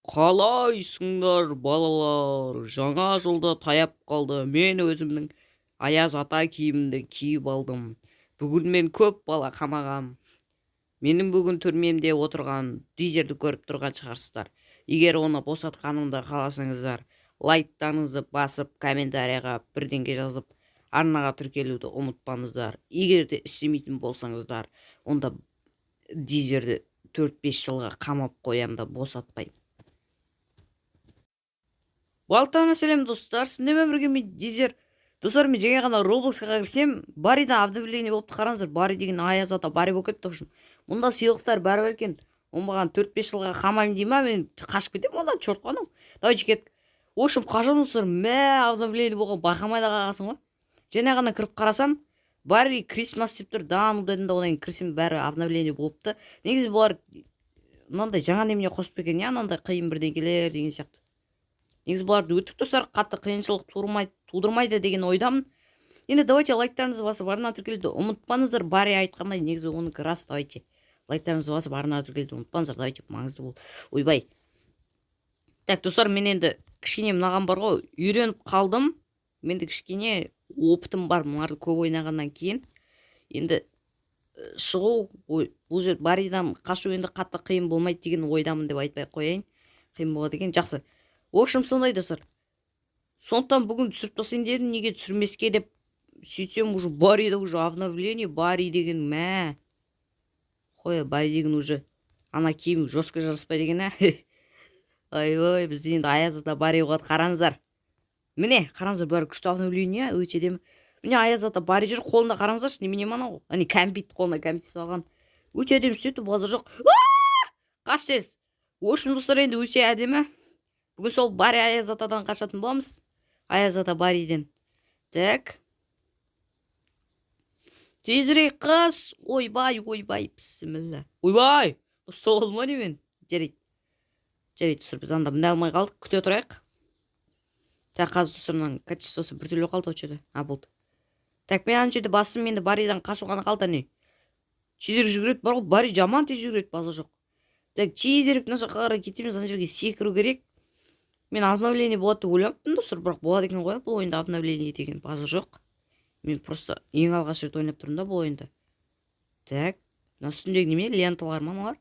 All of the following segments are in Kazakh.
Қалайсыңдар, балалар? Жаңа жылда таяп қалды. Мен өзімнің Аяз ата киімімді киіп алдым. Бүгін мен көп бала қамағам. Менің бүгін түрмемде отырған Дизерді көріп тұрған шығарсыздар. Егер оны босатқанымды қаласаңыздар, лайктарыңызды басып, комментарияға бірдеңе жазып, арнаға тіркелуді ұмытпаңыздар. Егер де істемейтін болсаңыздар, онда Дизерді 4-5 жылға қамап қоям да, босатпаймын. Барлықтарыңа сәлем, достар! Сіздермен бірге мен, Дизер. Достар, мен жаңа ғана Роблоксқа кірсем, Барридан обновление болыпты. Қараңыздар, Барри деген Аяз ата Барри болып кетті. В общем, мұнда сыйлықтар бәрі бар екен. Оңбаған 4-5 жылға қамаймын дей ма? Мен қашып кетемін онда, черт қой анау. Давайте, кеттік. В общем, қашамыз, достар. Мә, обновление болған, байқамай да қалғансың ғой. Жаңа ғана кіріп қарасам, «Барри Крисмас» деп тұр да. Ну дедім да, одан кейін кірсем, бәрі обновление болыпты. Негізі бұлар мынандай жаңа немене қосып екен, иә, анандай қиын бірдеңкелер деген сияқты. Негізі бұларды өттік, достар, қатты қиыншылық тудырмайды деген ойдамын. Енді давайте, лайктарыңызды басып, арнаға тіркелуді ұмытпаңыздар. Барри айтқандай, негізі оныкі рас. Давайте, лайктарыңызды басып, арнаға тіркелуді ұмытпаңыздар. Давайте, маңызды бұл. Ойбай. Так, достар, мен енді кішкене мынаған бар ғой, үйреніп қалдым. Менде кішкене опытым бар мыналарды көп ойнағаннан кейін. Енді шығу, ой, бұл жер, Барридан қашу енді қатты қиын болмайды деген ойдамын деп айтпай ақ қояйын, қиын болады екен. Жақсы, в общем, сондай, достар. Сондықтан бүгін түсіріп тастайын дедім, неге түсірмеске деп. Сөйтсем, уже Баррида уже обновление. Барри деген, мә, қой, Барри деген уже ана киім жестко жараспайды екен, ә. Ойбой, бізде енді Аяз ата Барри болады. Қараңыздар, міне, қараңыздар, бәрі күшті обновление, өте әдемі. Міне, Аяз ата Барри жүр, қолында, қараңыздаршы, немене мынау? Әне, кәмпит, қолына кәмпит ұстап. Өте әдемі істепті, базар жоқ. Қаш тез! В общем, достар, енді өте әдемі. Бүгін сол Барри Аяз атадан қашатын боламыз, Аяз ата Барриден. Так, тезірек қаш! Ойбай, ойбай, бісміллә, ойбай, ұстап алдым ма не мен? Жарайды, жарайды, достар, біз анда міне алмай қалдық, күте тұрайық. Так, қазір, достар, мынаның качествосы біртүрлі қалды ғой че-то. А, болды. Так, мен ана жерде бастым, енді Барридан қашу ғана қалды. Әне, тезірек жүгіреді бар ғой, Барри жаман тез жүгіреді, базар жоқ. Так, тезірек мына жаққа қарай кетеміз, ана жерге секіру керек. Мен обновление болады деп ойламаппын, достар, бірақ болады екен ғой бұл ойында обновление деген, базар жоқ. Мен просто ең алғаш рет ойнап тұрмын да бұл ойынды. Так, мына үстіндегі неме, ленталар ма мыналар?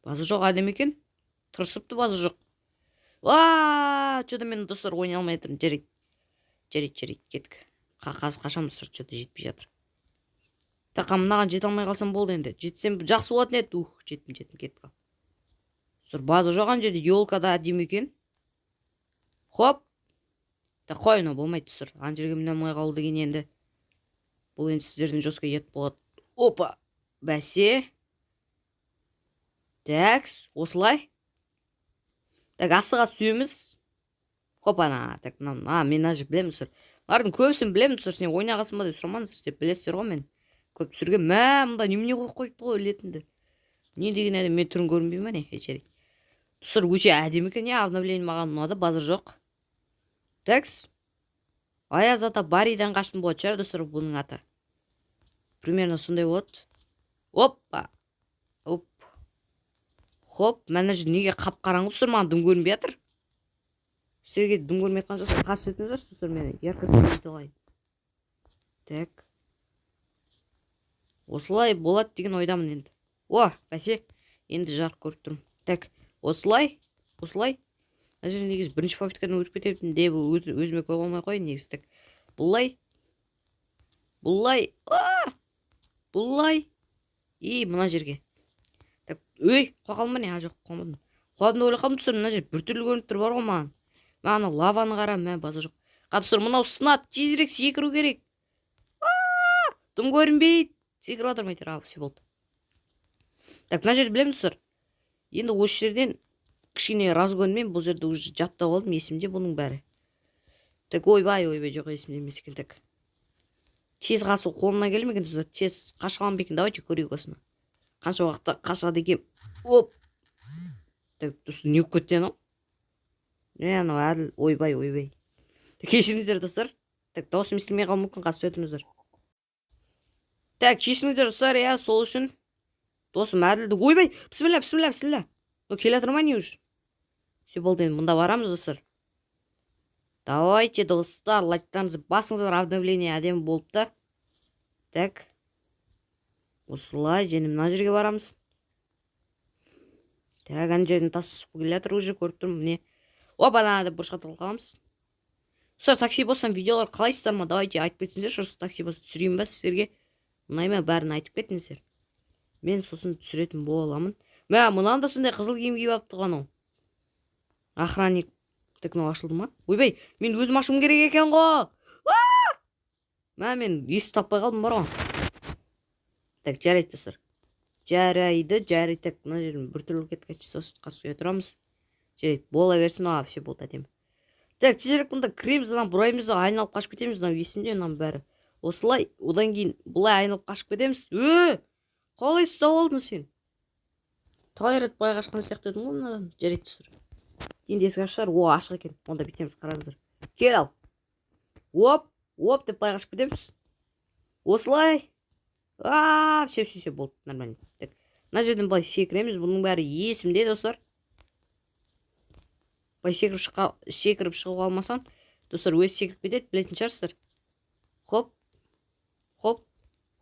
Базар жоқ, әдемі екен, тырысыпты, базар жоқ. А че-то мен, достар, ойнай алмай жатырмын. Жарайды, жарайды, жарайды, кеттік. Қазір қашамыз, достар, че-то жетпей жатыр. Так, мынаған жете алмай қалсам болды енді, жетсем жақсы болатын еді. Ух, жеттім, жеттім, кеттік. Ал, достар, базар жоқ, ана жерде елка да әдемі екен. Хоп, так, қой, мынау болмайды, достар, ана жерге міне алмай қалу деген енді бұл енді сіздерден жестко ұят болады. Опа, бәсе. Так, осылай. Так, асыға түсеміз. Хопана. Так, мына, а, мен мына жерді білемін, достар, мыналардың көбісін білемін. Достар, сен ойнағансың ба деп сұрамаңыздар, деп білесіздер ғой, мен көп түсірген. Мә, мында немене қойып қойыпты ғой ілетінді, не деген әдемі! Мен түрін көрінбей ма, не? Жарайды, достар, өте әдемі екен, иә. Обновление маған ұнады, базар жоқ. Такс, Аяз ата Барридан қаштым болатын шығар, достар, бұның аты примерно сондай болады. Опа, оп, хоп. Мына жер неге қап қараңғы, достар? Маған дым көрінбей жатыр. Сіздерге дым көрмей жатқан шығарсыздар, қарсы өтіңіздерші, достар, мен яркость ете алайын. Так, осылай болады деген ойдамын енді. О, бәсе, енді жарық көріп тұрмын. Так, осылай, осылай. Мына жерде негізі бірінші попыткадан өтіп кететін деп өзіме көре алмай қояйын негізі. Так, бұлай, бұлай, а бұлай и мына жерге. Так, ей, құлап қалдым ба, не? А, жоқ, құламадым. Құладым деп ойлап қалдым, достар. Мына жер біртүрлі көрініп тұр бар ғой маған. Мә, ана лаваны қара, мә, базар жоқ. Қа, достар, мынау сынады, тезірек секіру керек. Дым көрінбейді, секіріп жатырмын әйтеуір. А, все, болды. Так, мына жерді білемін, достар, енді осы жерден кішкене разгонмен. Бұл жерді уже жаттап алдым, есімде бұның бәрі. Так, ойбай, ойбай, жоқ, есімде емес екен. Так, тез қашу қолымнан келе ме екен, достар? Тез қаша аламын ба екен? Давайте көрейік осыны, қанша уақытта қашады екен. Оп. Так, достар, не болып кетті анау? Не анау, Әділ? Ойбай, ойбай. Так, кешіріңіздер, достар. Так, дауысым естілмей қалуы мүмкін, қазір өтіңіздер. Так, кешіріңіздер, достар, иә, сол үшін досым Әділді. Ойбай, бісміллә, бісміллә, бісміллә! Келе жатыр ма, не уже? Все, болды, енді мында барамыз, достар. Давайте, достар, лайктарыңызды басыңыздар, обновление әдемі болыпты. Так, осылай және мына жерге барамыз. Так, ана жерден тас түсіп келе жатыр, уже көріп тұрмын, міне. Опа, ана деп бұрышқа тығылып қаламыз. Достар, такси болсам видеолар қалайсыздар ма? Давайте, айтып кетсеңіздерші, осы такси болса түсірейін ба сіздерге, ұнай ма, бәрін айтып кетіңіздер. Мен сосын түсіретін боламын. Мә, мынаны да сондай қызыл киім киіп алыпты ғой анау охранник. Так, мынау ашылды ма? Ойбай, мен өзім ашуым керек екен ғой. Мә, мен есік таппай қалдым бар ғой. Так, жарайды, достар, жарайды, жарайды. Так, мына жерден біртүрлі болып кетті качествосы, қазір қоя тұрамыз. Жарайды, бола берсін. А, все, болды, әдемі. Так, тезірек мұнда кіреміз, ана бұраймыз да, айналып қашып кетеміз. Мынау есімде, мынаның бәрі. Осылай, одан кейін былай айналып қашып кетеміз. Е, қалай ұстап алдың сен? Талай рет былай қашқан сияқты едім ғой мынадан. Жарайды, достар, енді есік ашар. О, ашық екен. Онда бүйтеміз, қараңыздар. Кел, ал, оп, оп деп былай қашып кетеміз осылай. А, все, все, все, болды, нормально. Так, мына жерден былай секіреміз, бұның бәрі есімде, достар. Былай секіріп шыққа, секіріп шығуға алмасаң, достар, өзі секіріп кетеді, білетін шығарсыздар. Хоп, хоп,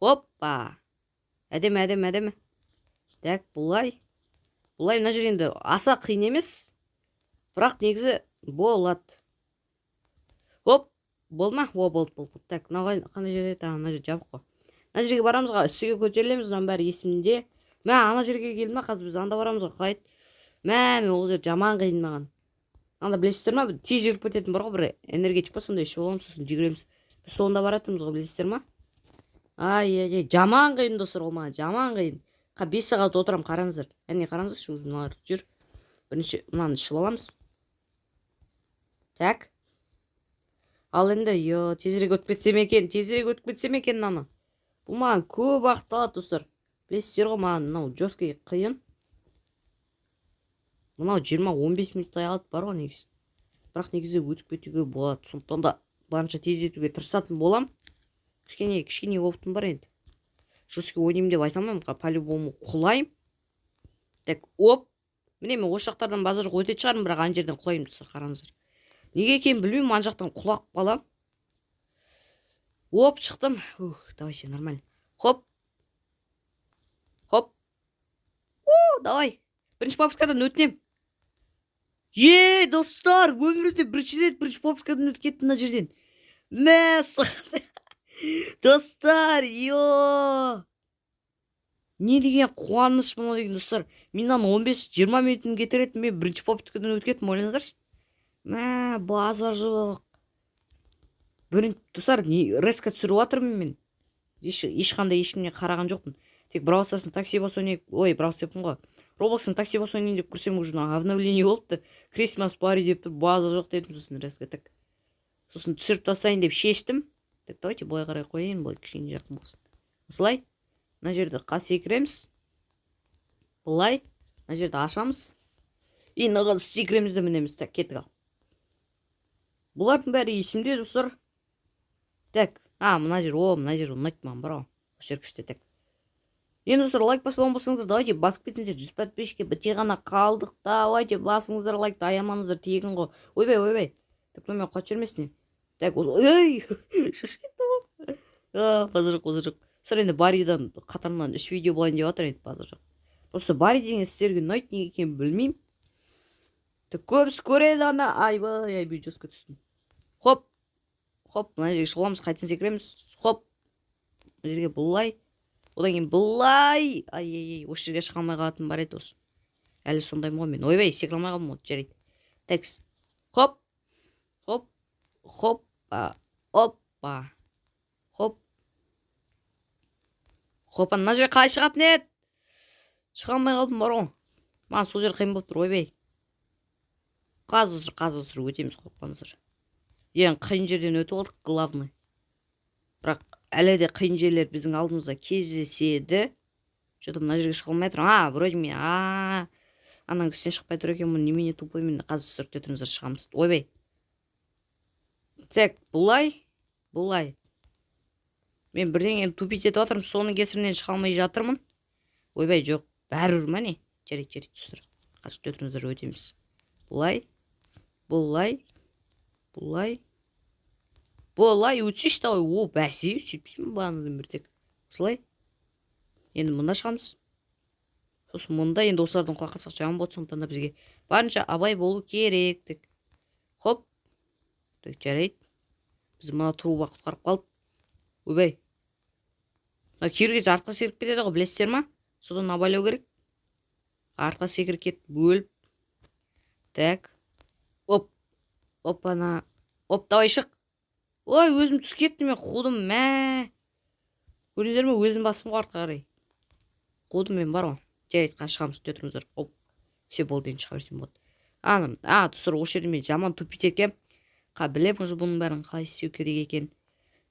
хоппа, әдемі, әдемі, әдемі. Так, былай, былай. Мына жер енді аса қиын емес, бірақ негізі болады. Хоп, болды ма? О, болды, болды. Так, мынау қандай жер еді? А, мына жер жабық қой. Мына жерге барамыз ғой, үстіге көтерілеміз, мынаның бәрі есімде. Мә, ана жерге келді ма? Қазір біз анда барамыз ғой. Қалай еді? Мә, мен ол жер жаман қиын маған. Анда, білесіздер ма, тез жүгіріп кететін бар ғой, бір энергетик па, сондай ішіп аламыз, сосын жүгіреміз. Біз сонда баратырмыз ғой, білесіздер ма? Ай, ай, ай, жаман қиын, достар, ол маған жаман қиын. 5 сағат отырамын, қараңыздар. Әне, қараңыздаршы, өзі мыналар жүр. Бірінші мынаны ішіп аламыз. Так, ал енді, е, тезірек өтіп кетсем екен, тезірек өтіп кетсем екен мынаны. Бұл маған көп уақыт алады, достар, білесіздер ғой, маған мынау жесткий қиын. Мынау 20-15 минуттай алады бар ғой негізі, бірақ негізі өтіп кетуге болады. Сондықтан да барынша тездетуге тырысатын болам. Кішкене, кішкене опытым бар енді, жесткий ойнаймын деп айта алмаймын, по любому құлаймын. Так, оп, міне, мен осы жақтардан базар жоқ өтетін шығармын, бірақ ана жерден құлаймын, достар, қараңыздар. Неге екенін білмеймін, ана жақтан құлап қаламын. Оп, шықтым. Ух, давайте, нормально. Хоп, хоп, о, давай, бірінші попыткадан өтінемін. Е, достар, өмірімде бірінші рет бірінші попыткадан өтіп кеттім мына жерден. Мәссаған, достар, йо, не деген қуаныш мынау деген! Достар, мен мынаны 15-20 минутым кетер еді, мен бірінші попыткадан өтіп кеттім, ойлаңыздаршы. Мә, базар жоқ. Бірінші, достар, не, резко түсіріп жатырмын мен. Ешқандай ешкімге қараған жоқпын, тек Бравл Старстың такси бос ойнайық, ой, Бравл деппін ғой, Роблокстың такси бос ойнайын деп кірсем, уже обновление болыпты, Крисмас Барри деп тұр. Базар жоқ дедім сосын резко. Так, сосын түсіріп тастайын деп шештім. Так, давайте былай қарай қояйын, былай кішкене жақын болсын. Осылай, мына жерде секіреміз былай, мына жерді ашамыз и мынаған секіреміз де мінеміз. Так, кеттік. Ал бұлардың бәрі есімде, достар. Так, а, мына жер, о, мына жер ұнайды маған бар ғой, осы жер күшті. Так, енді, достар, лайк баспаған болсаңыздар, давайте, басып кетіңіздер. 100 подписчикке біте ғана қалдық. Давайте, басыңыздар лайкты, аямаңыздар, тегін ғой. Ойбай, ойбай, так, мына мен қашып жүрмесін. Так, ей, шошып кеттім ғой. А, базар жоқ, базар жоқ. Достар, енді Барридан қатарынан үш видео болайын деп жатыр енді, базар жоқ. Просто Барри деген сіздерге ұнайды, неге екенін білмеймін. Так, көбісі көреді ана. Айбай, айбай, жестко түстім. Хоп, хоп, мына жерге шығып аламыз, қайтадан секіреміз. Хоп, мына жерге былай, одан кейін былай. Ай, ай, ай, осы жерге шыға алмай қалатыным бар еді осы. Әлі сондаймын ғой мен. Ойбай, секіре алмай қалдым ғой. Жарайды. Такс, хоп, хоп, хоппа, оппа, хоп, хоппа. Мына жерге қалай шығатын еді? Шыға алмай қалдым бар ғой, маған сол жер қиын болып тұр. Ойбай, қазір, қазір өтеміз, қорықпаңыздар. Ең қиын жерден өтіп алдық, главный, бірақ әлі де қиын жерлер біздің алдымызда кездеседі. Че то мына жерге шыға алмай тұрмын. А, вроде мен, а, ананың үстіне шықпай тұр екенмін. Немене, тупой мен. Қазір түсіріп тұрыңыздар, шығамыз. Ойбай, так, былай, былай. Мен бірдеңені тупить етіп жатырмын, соның кесірінен шыға алмай жатырмын. Ойбай, жоқ, бәрібір ма, не? Жарайды, жарайды, достар, қазір күте тұрыңыздар, өтеміз. Былай, былай, былай, былай өтсейші, давай. О, бәсе, сөйтпейсің ба бағанадан бері? Тек осылай. Енді мында шығамыз, сосын мұнда. Енді осылардан құлап қалсақ, жаман болады, сондықтан да бізге барынша абай болу керек. Так, хоп, так, жарайды, біз мына труба құтқарып қалды. Ойбай, мына кейбір кезде артқа секіріп кетеді ғой, білесіздер ма? Содан абайлау керек. Артқа секіріп кетіп өліп. Так, оп, опана, оп, давай, шық. Ой, өзім түсіп кеттім, мен қудым. Мә, көрдіңіздер ме, өзім бастым ғой артқа қарай, қудым мен бар ғой. Жарайды, қазір шығамыз, күте тұрыңыздар. Оп, все, болды, енді шыға берсем болады. А, а, достар, осы жерде мен жаман тупить еткенмін. Білемін уже бұның бәрін қалай істеу керек екенін,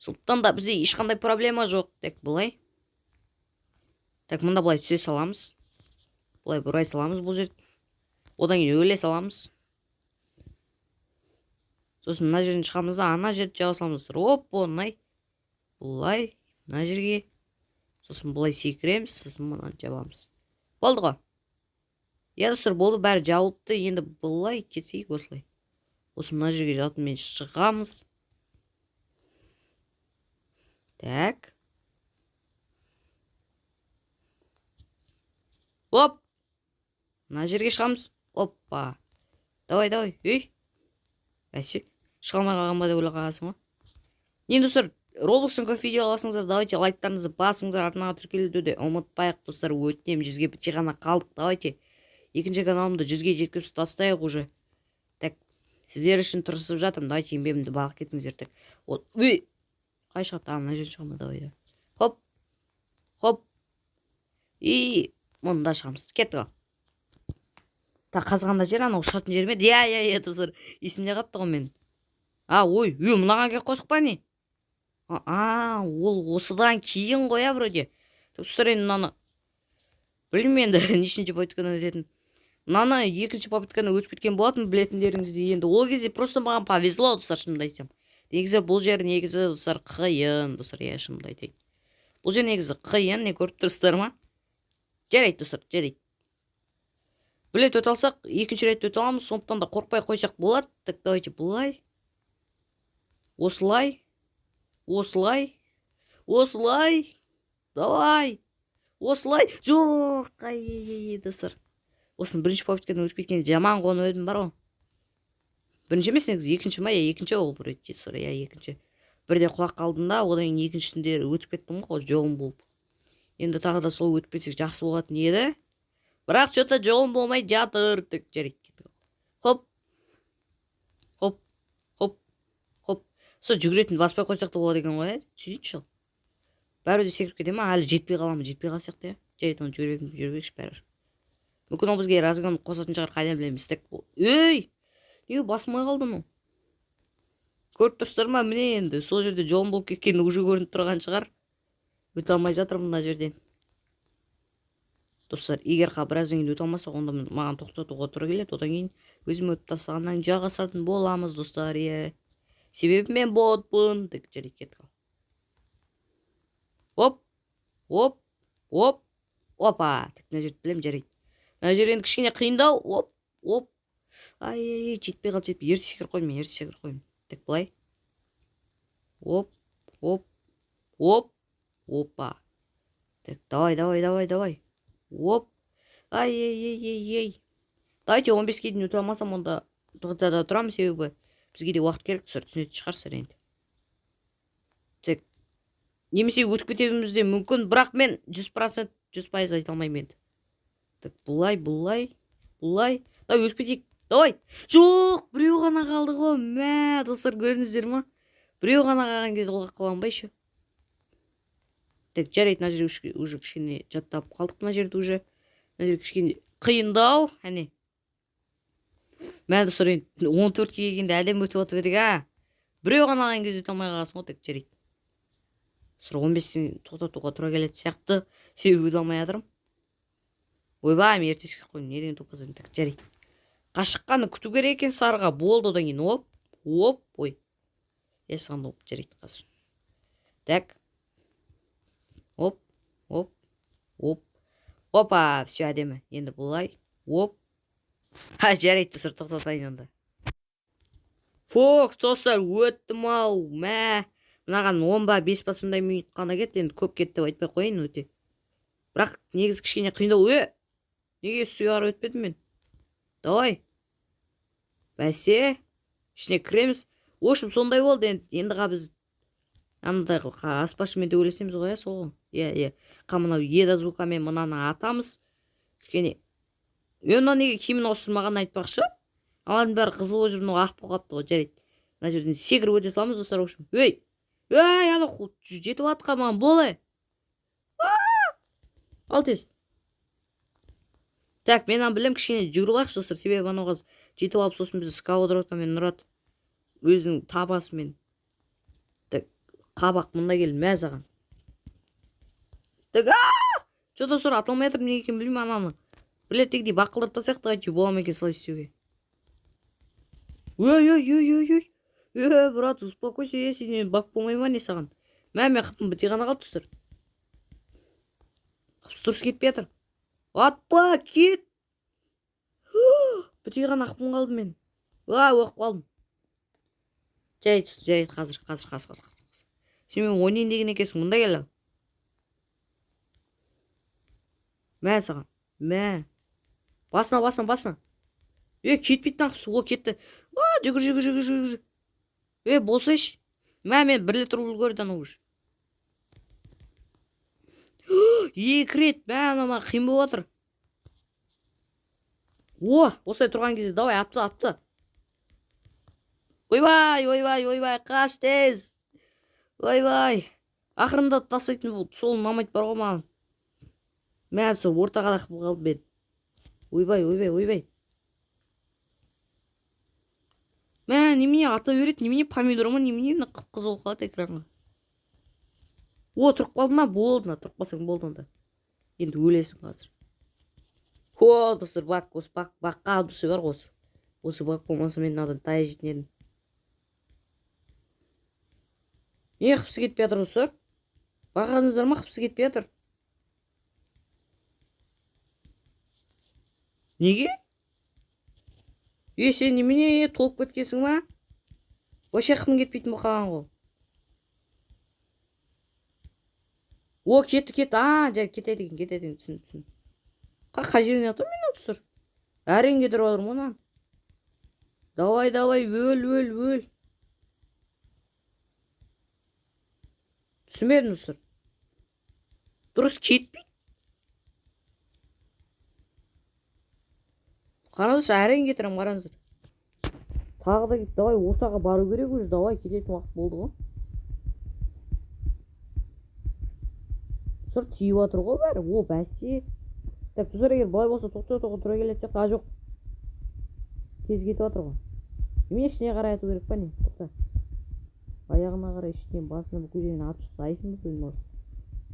сондықтан да бізде ешқандай проблема жоқ. Так, былай, так, мында былай түсе саламыз, былай бұрай саламыз бұл жерді, одан кейін өле саламыз, сосын мына жерден шығамыз да, ана жерді жаба саламыз. Оп, оңай. Былай мына жерге, сосын былай секіреміз, сосын мынаны жабамыз. Болды ғой, иә, достар, болды, бәрі жабылыпты. Енді былай кетейік, осылай. Осы мына жерге жатымен шығамыз. Так, оп, мына жерге шығамыз. Опа, давай, давай. Ей, бәсе, шыға алмай қалған ба деп ойлап қаласың ғой. Енді, достар, Роблокстан көп видео аласыңыздар, давайте, лайктарыңызды басыңыздар, арнаға тіркелуді де ұмытпайық, достар, өтінемін. 100-ге біте ғана қалдық. Давайте, екінші каналымды 100-ге жеткізіп тастайық уже. Так, сіздер үшін тырысып жатырмын, давайте, еңбегімді бағып кетіңіздер. Так, вот, үй қай шығады? А, мына жерден шыға ма? Давай, хоп, хоп, и мұнда шығамыз. Кеттік. Ал, так, қазір қандай жер? Анау ұшатын жер ме еді? Иә, достар, есімде қалыпты ғой мен. А, ой, үй, мынаған келіп қойдық па, не? А, ол осыдан кейін ғой, иә, вроде. Достар, енді мынаны білмеймін енді, нешінші попыткадан өтетін. Мынаны екінші попыткадан өтіп кеткен болатын, білетіндеріңіздей. Енді ол кезде просто маған повезло, достар, шынымды айтсам. Негізі бұл жер, негізі, достар, қиын, достар, иә, шынымды айтайын, бұл жер негізі қиын. Не, көріп тұрсыздар ма? Жарайды, достар, жарайды, бір рет өте алсақ, екінші рет өте аламыз, сондықтан да қорықпай қойсақ болады. Так, давайте, былай, осылай, осылай, осылай, давай, осылай. Жоқ, ай, ай, ай, достар, осыны бірінші попыткадан өтіп кеткенде жаман қуанып едім бар ғой. Бірінші емес негізі, екінші ма? Иә, екінші ол вроде, достар, иә, екінші. Бірде құлап қалдым да, одан кейін екіншісінде өтіп кеттім ғой жолым болып. Енді тағы да сол өтіп кетсек, жақсы болатын еді, бірақ че то жолым болмай жатыр. Так, жарайды, кеттік. Хоп, хоп, хоп, хоп. Сол жүгіретін баспай қойсақ та болады екен ғой, иә. Сөйтейікші. Ал бәрібір де секіріп кете ма, әлі жетпей қала ма? Жетпей қалған сияқты, иә. Жарайды, оны жүре берейікші, бәрібір. Мүмкін, ол бізге разгон қосатын шығар, қайдан білеміз. Так, ей, неге басылмай қалды анау? Көріп тұрсыздар ма? Міне, енді сол жерде жолым болып кеткені уже көрініп тұрған шығар. Өте алмай жатырмын мына жерден, достар. Егер біраздан кейін өте алмасақ, онда маған тоқтатуға тура келеді. Одан кейін өзім өтіп тастағаннан кейін жалғасатын боламыз, достар, иә, себебі мен ботпын. Так, жарайды, кеттік. Оп, оп, оп, опа. Так, мына жерді білемін, жарайды. Мына жер енді кішкене қиындау. Оп, оп, ай, ай, ай, жетпей қалды, жетпей. Ерте секіріп қойдым мен, ерте секіріп қойдым. Так, былай, оп, оп, оп, опа. Так, давай, давай, давай, давай, оп, ай, ай, ай, ай, ай. Давайте, 15-ке дейін өте алмасам, онда тоқтата да тұрамын, себебі бізге де уақыт керек, достар, түсінетін шығарсыздар енді. Так, немесе өтіп кетуіміз де мүмкін, бірақ мен 100%, 100% айта алмаймын енді. Так, былай, былай, былай, давай, өтіп кетейік, давай. Жоқ, біреу ғана қалды ғой. Мә, достар, көрдіңіздер ма? Біреу ғана қалған кезде құлап қаламын ба еще? Так, жарайды, мына жерге уже кішкене жаттап қалдық. Мына жерді уже, мына жер кішкене қиындау. Әне, мә, достар, енді 14-ке келгенде әдемі өтіп жатып едік, а біреу ғана қалған кезде өте алмай қалғансың ғой. Так, жарайды, достар, 15-тен тоқтатуға тура келетін сияқты, себебі өте алмай жатырмын. Ойбай, мен ерте секіріп қойдым, не деген топас. Так, жарайды, қашыққаны күту керек екен сарыға. Болды, одан кейін оп, оп, ой, оп, жарайды, қазір. Так, оп, оп, оп, опа, все, әдемі. Енді былай, оп. Ха, жарайды, достар, тоқтатайын онда. Фок, достар, өттім ау, мә. Мынаған 10 ба, 5 ба сондай минут қана кетті, енді көп кетті деп айтпай қояйын өте. Бірақ негізі кішкене қиындау. Неге үстіге қарай өтпедім мен? Давай. Бәсе, ішіне кіреміз. В общем, сондай болды енді. Енді біз андай аспазшымен төбелесеміз ғой, иә, сол ғой. Иә, иә. Қа мынау еда звукамен мынаны атамыз. Кішкене. Мына неге киімін ауыстырмағанын айтпақшы. Алардың бәрі қызыл болып жүр, мынау ақ болып қалыпты ғой, жарайды. Мына жерден секіріп өте саламыз, достар, в общем. Ей! Ей, ана жетіп атқа маған, бол, ей! Ал тез. Так, мен аны білем, кішкене жүгіріп алайықшы, достар, себебі анау қыз жетіп алып, сосын бізді сковородкамен ұрады. Өзінің табасымен. Так, қабақ мында кел, мә саған. Так, Че, достар, ата алмай жатырмын, неге екенін білмеймін ананы. Бір реттегідей бақылдырып тастайық та, әйтеуір бола ма екен солай істеуге. Ой, ой, ой, ой, ой. Е, брат, успокойся, е, сенен бак болмай ма не саған? Мә, мен қыпым біте ғана қалды, достар. Қыпсы дұрыс кетпей жатыр. Атпа, кет. Біте ғана қыпым қалды мен. А, өліп қалдым. Жарайды, жарайды, қазір, қазір, қазір, қазір, қазір. Сен мен ойнайын деген екенсің, мында кел. Мә саған, мә. Басына, басына, басына. Е, кетпейді нақпысы, о, кетті. А, жүгір, жүгір, жүгір, жүгір. Е, болсайшы. Мә, мен бір рет ұрып үлгерді анау уже. Екі рет, мә, анау маған қиын болып жатыр. О, осылай тұрған кезде, давай, атса, атса. Ойбай, ойбай, ойбай, қаш тез. Ойбай. Ақырында тастайтын болды, сол ұнамайды бар ғой маған. Мә, сол ортаға лақтырып қалды мен. Ойбай, ойбай, ойбай. Мә, немене ата береді, немене помидор ма, немене мына қып-қызыл болып қалады экранға. О, тұрып қалды ма? Болды, мына тұрып қалсаң болды онда. Енді өлесің қазір. О, достар, бак, осы бак, баққа дұрысы бар ғой осы. Осы бак болмаса мен мынадан таяқ жейтін едім. Не қыпсы кетпей жатыр, достар? Байқадыңыздар ма, қыпсы кетпей жатыр? Неге? Е, сен немене толып кеткенсің ба? Вообще қыпың кетпейтін болып қалған ғой. О, кетті, кетті. А, жай кетеді екен, кетеді екен, түсіндім, түсіндім. Қай жерінен атамын мен, достар? Әрең кетіріп жатырмын ғой мынаны. Давай, давай, өл, өл, өл. Түсінбедім, достар. Дұрыс кетпейді. Қараңызшы, әрең кетіремін, қараңыздар. Тағы да кет, давай, ортаға бару керек уже, давай, кететін уақыт болды ғой. Достар, тиіп жатыр ғой бәрі. О, бәсе. Так, достар, егер былай болса, тоқтатуға тура келетін сияқты. А, жоқ. Тез кетіп жатыр ғой. Немене ішіне қарай ату керек па не? Тоқта. Аяғына қарай ішінен, басына бүкіл жерінен атып шықса, айсың ба өзің осы?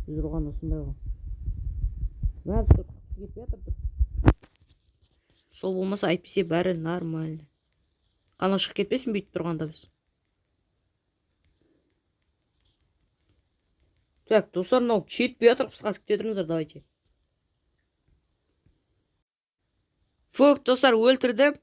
Біз ұрғанда сондай ғой. Мә, достар, кетпей жатыр тұр. Сол болмаса, әйтпесе бәрі нормально. Қана шығып кетпесін бүйтіп тұрғанда біз. Так, достар, мынау кетпей жатыр, қысқасы күте тұрыңыздар, давайте. Фук, достар, өлтірдім.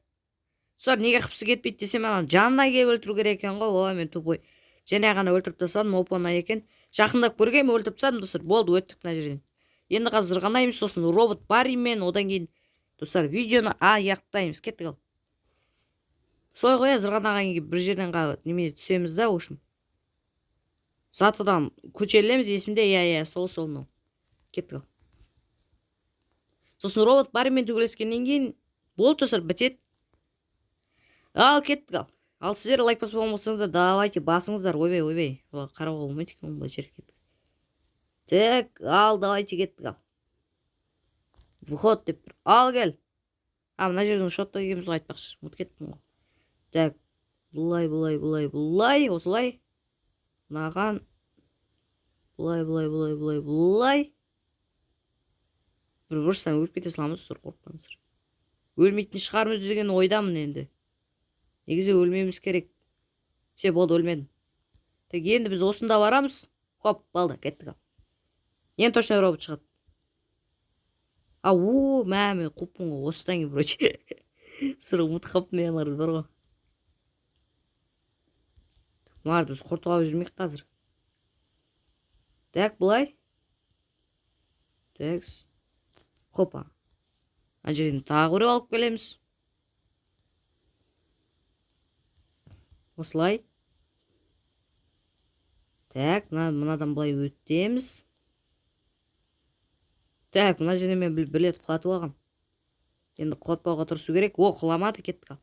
Достар, неге қыпсы кетпейді десем, ана жанына келіп өлтіру керек екен ғой. Ой, мен тупой. Және ғана өлтіріп тастадым, оп-оңай екен. Жақындап көргенмін, өлтіріп тастадым, достар. Болды, өттік мына жерден. Енді қазір зырғанаймыз, сосын робот Барримен, одан кейін достар, видеоны аяқтаймыз. Кеттік ал. Солай ғой, зырғанаған кейін бір жерден немене түсеміз да, в общем. Сатыдан көтерілеміз, есімде, иә, иә, сол, сол мынау. Кеттік ал. Сосын робот Барримен төбелескеннен кейін болды, достар, бітеді. Ал, кеттік ал. Ал сіздер лайк баспаған болсаңыздар, давайте басыңыздар. Ойбай, ойбай. Қарауға болмайды екен, ондай жер кеттік. Так, ал, давайте кеттік ал. Вход деп тұр. Ал кел. А, мына жерден ұшады екенбіз ғой, айтпақшы. Ұмытып кеттім ғой. Так, былай, былай, былай, былай, осылай. Мынаған. Былай, былай, былай, былай, былай. Бір бұрыштан өліп кете саламыз, достар, қорықпаңыздар. Өлмейтін шығармыз деген ойдамын енді. Негізі өлмеуіміз керек. Все, болды, өлмедім. Так, енді біз осында барамыз. Хоп, болды, кеттік ал. Енді точно робот шығады. А, о, мә, мен қуппын ғой, осыдан кейін вроде. Сыр ұмытып қалыппын мен аналарды бар ғой. Мыналарды біз құртып алып жүрмейік қазір. Так, былай. Так. Хопа. Ана жерден тағы біреу алып келеміз. Осылай. Так, мынадан былай өтеміз. Так, мына жерден мен бір рет құлатып алғам. Енді құлатпауға тырысу керек. О, құламады, кеттік ал.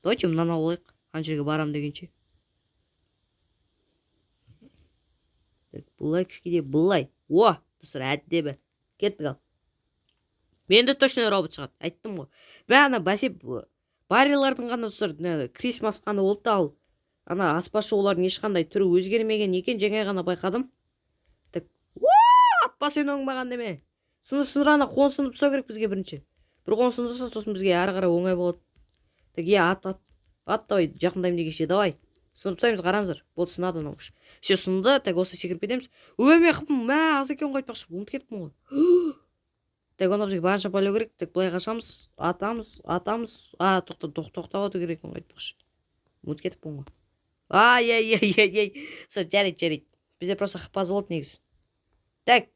Давайте мынаны алайық. Ана жерге барам дегенше. Так, былай кішкене былай. О, достар, әдемі. Кеттік ал. Менде точно робот шығады, айттым ғой. Мә, ана бәсе баррилардың ғана достар, Крисмас қана болды да, ал ана аспазшы олардың ешқандай түрі өзгермеген екен, жаңа ғана байқадым. Так, о, атпа сен оңбаған деме. Сыныр, сыныр, ана қолын сындырып тастау керек бізге бірінші. Бір қолын сындырса, сосын бізге әрі қарай оңай болады. Так, е, ат, ат, ат, давай, жақындаймын дегенше, давай. Сындырып тастаймыз, қараңыздар. Болды, сынады анау. Все, сынды. Так, осы секіріп кетеміз. Ой, мен қыпым, мә, аз екен ғой айтпақшы, ұмытып кеттім ғой. Так, онда бізге барынша байлау керек. Так, былай қашамыз, атамыз, атамыз. А, тоқта, тоқтап ату керек екен ғой айтпақшы. Ұмытып кетіппін ғой. Ай, ай, ай, ай, ай. Все, жарайды, жарайды. Бізде просто хп аз болды негізі. Так.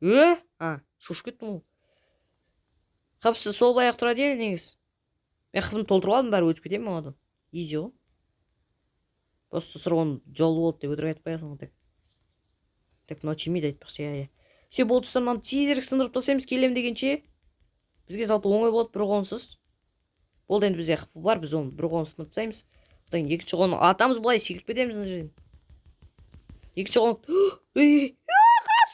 Е? А, шошып кеттім ғой. Хпсы сол баяқ тұрады иә негізі. Мен хпны толтырып алдым, бәрі өтіп кетемін одан. Изи ғой. Просто сыр оның жолы болды деп өтірік айтпай ақ так. Так, мынау тимейді айтпақшы, иә, иә. Все, болды достар, мынаны тезірек сындырып тастаймыз келем дегенше. Бізге жалпы оңай болады бір қолынсыз. Болды, енді бізде хп бар, біз оны бір қолын сындырып тастаймыз. Одан кейін екінші қолын атамыз, былай секіріп кетеміз мына жерден. Екінші қолын. Ей, қаш!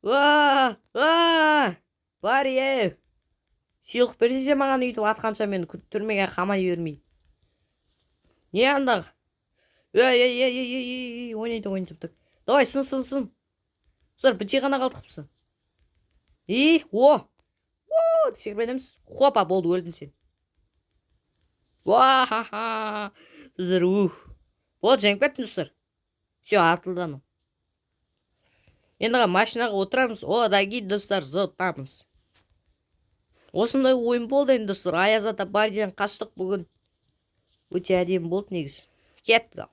А, а! Бар, е. Сыйлық берсе маған өйтіп атқанша мені түрмеге қамай бермей. Не андағы? Ей, ей, ей, ей, ей, ей, ойнайды, ойнайды. Так. Давай, сын, сын, сын. Достар, біте ғана қалдық қыпсы. И, о! О, секіріп кетеміз. Хопа, болды, өлдің сен. Уа-ха-ха. Достар, ух. Болды, жеңіп кеттім, достар. Все, атылды анау. Енді машинаға отырамыз. Одан кейін, достар, зытамыз. Осындай ойын болды енді, достар. Аяз ата Барриден қаштық бүгін. Өте әдемі болды негізі. Кеттік ал.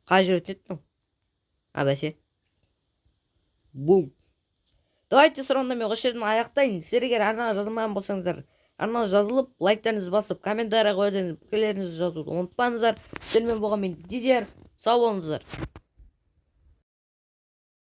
Қалай жүретін еді мынау? А, бәсе. Бум. Давайте, достар, онда мен осы жерден аяқтайын. Сіздер егер арнаға жазылмаған болсаңыздар, арнаға жазылып, лайктарыңызды басып, комментарийға өздеріңіздің пікірлеріңізді жазуды ұмытпаңыздар. Сіздермен болған мен Дизер. Сау болыңыздар.